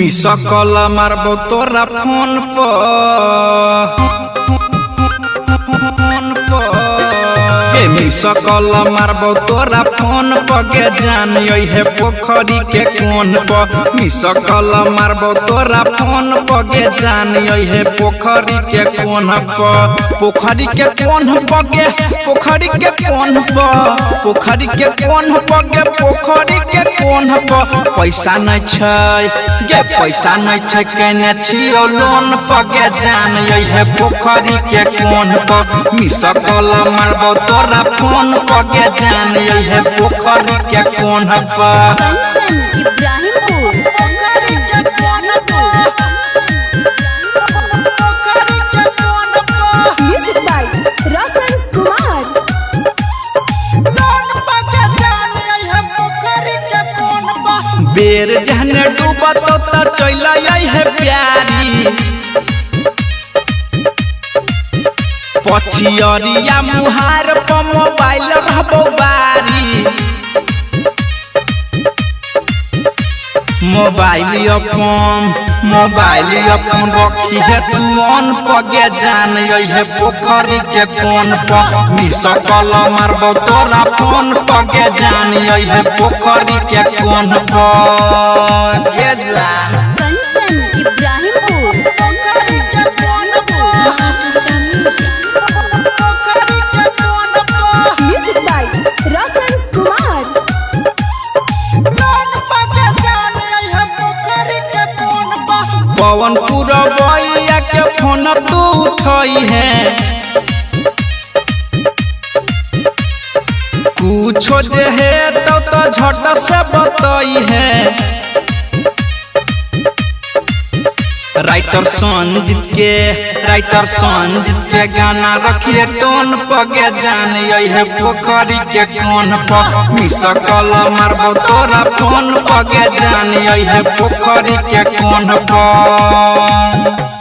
Miss call मारबो तोरा phone पर, phone पर। के मिस कॉल मारबो तोरा फोन पर गे जान है पोखरी के कोन पर। मिस कॉल मारबो तोरा फोन पर गे जान है पोखरी के कोन पर। पोखरी के कोन पर गे, पोखरी के कोन पर, पोखरी के कोन पर गे, पोखरी के कोन पर। पैसा नहीं छै गे, पैसा नहीं छै केने छियो लोन पर गे जान है पोखरी के कोन पर। मिस कॉल मारबो तोरा फोन पर गे जान है पोखरी के कोन पर। Kanchan Ibrahimpur. Music by Roshan Kumar. बेर जहने डूबत त चल आई है प्यारी, पछियरिया मुहार पर मोबाइल रहबो बारी। मोबाइल अपन, मोबाइल अपन रखी है तू ऑन पर गे जान है पोखरी के कोन पर। मिस कॉल मारबो तोरा फोन पर गे जान है पोखरी के कोन पर गे जान। Kanchan Ibrahimpur. Music by Roshan Kumar. Pawan पुरवैया के फोन तू उठई है, कुछो जे है तो झट से बतई है। राइटर संजीत के, राइटर संजीत के गाना रखिए टोन पर गे जान है पोखरी के कोन पर। मिस कॉल मारबो तोरा फोन पर गे जान है पोखरी के कोन पर।